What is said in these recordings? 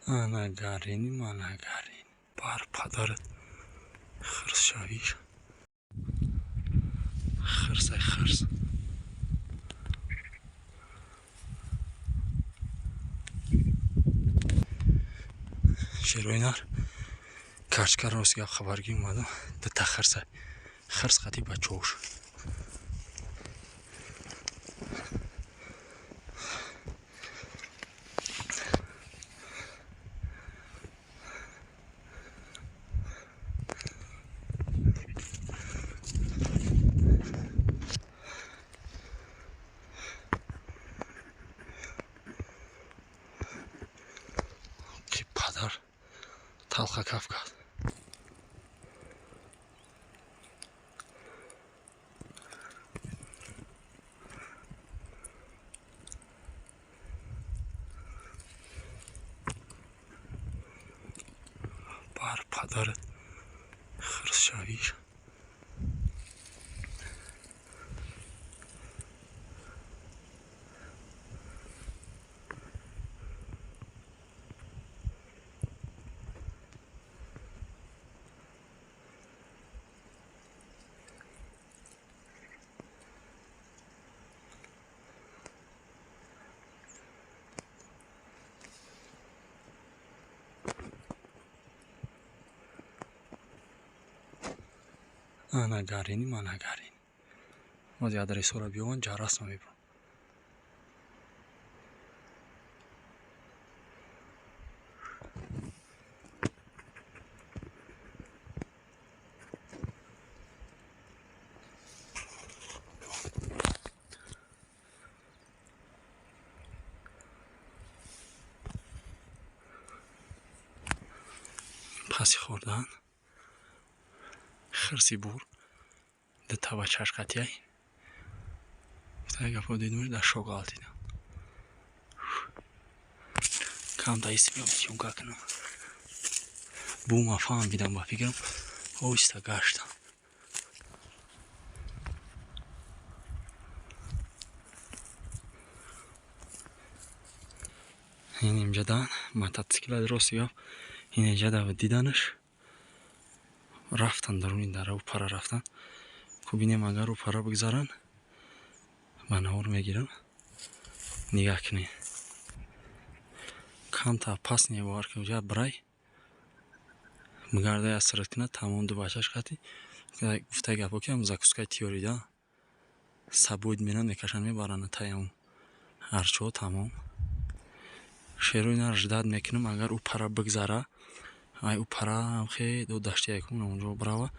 Ана гарини мана гарин. Бар падарат хирс шавиш. Хирсай хирс. Шерои нар карчка рост гап хабаргӣ омадам. Дута хирса. Хирс қати бачаош. Падар талха каф кард. Бар падарат хирс шавиш. Ана гарини мана гарин. Ози адресора биёван ҷарасма мебурам. Паси хӯрдан хирси бур дута бачааш қатияй. Гуфтаи гапо дидмш дар шок ғалтидам. Камта исмиём съёмка кунам. Бума фаҳмидам ба фикрам оҳиста гаштам. Ин инҷадан мототсикла рости гап ин инҷада диданаш рафтан даруни дара у пара рафтан. Ку бинем агар у пара бигзаранд ба навор мегирам. Нигаҳ кунед. Камта пас небовар ки уҷа брай мигардай аз сират кунад тамом ду бачаш қати гуфтаи гапо ки ам закускаи тиёрида сабоид меранд мекашанд мебаранд таям ҳарчо тамом. Шерои нар ждат мекунам агар у пара бигзара ай у пара хе до дашти якун онҷо брава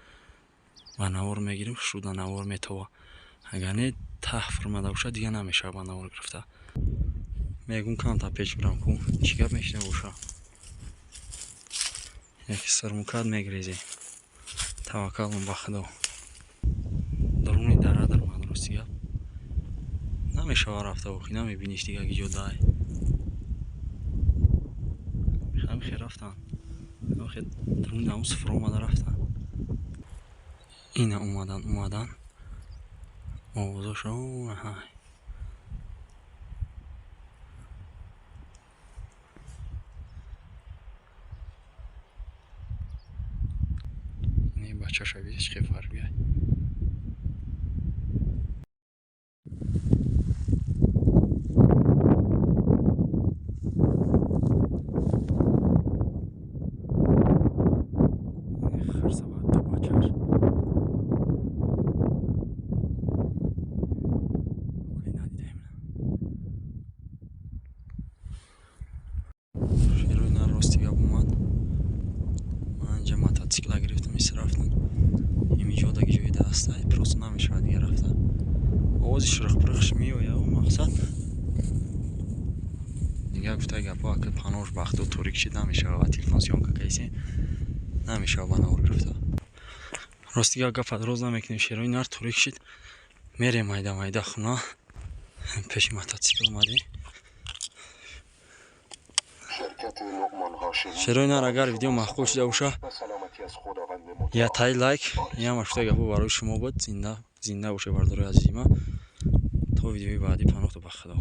ба навор мегирим шуда навор метова. Агар не таҳ фурмада бошад дига намешава ба навор гирифта. Мегум камта пеш бирам ку чӣ гап мешида боша. Яки сармукат мегрезӣ. Таваккалам ба Худо. Даруни дара даромад рости гап. Намешава рафта охи намебиниш дига ки ҷо дай. Ҳамихе рафтан. Ҳамихе даруни даму суфра омада рафтан. Ина омадан омадан. Овозошо ҳай. Ин бачаша бис чӣ фарқ биай. Хирса ба ду бачаш. Оли надидаем. Шерои нар рости гап омад. Ман инҷа мототсикла гирифтам ис рафтам. Имиҷода ки ҷои даста просто намешавад дига рафта. Овози ширхпирхш меояд мақсад. Дига гуфтаи гапо ака панош бахто торик шид намешавад ва телефон съёмка кайси намешавад ба навор гирифта. Рости гап гапа роз намекунем шерои нар торик шид. Мерем майда майда хона. Пеши мототсикл омадем. Шерои нар агар видео маъқул шуда боша я тай лайк я машута гапо барои шумо буд. Зинда зинда бошед бардорои азизи ман. То видеои баъдӣ паноҳ ба Худо.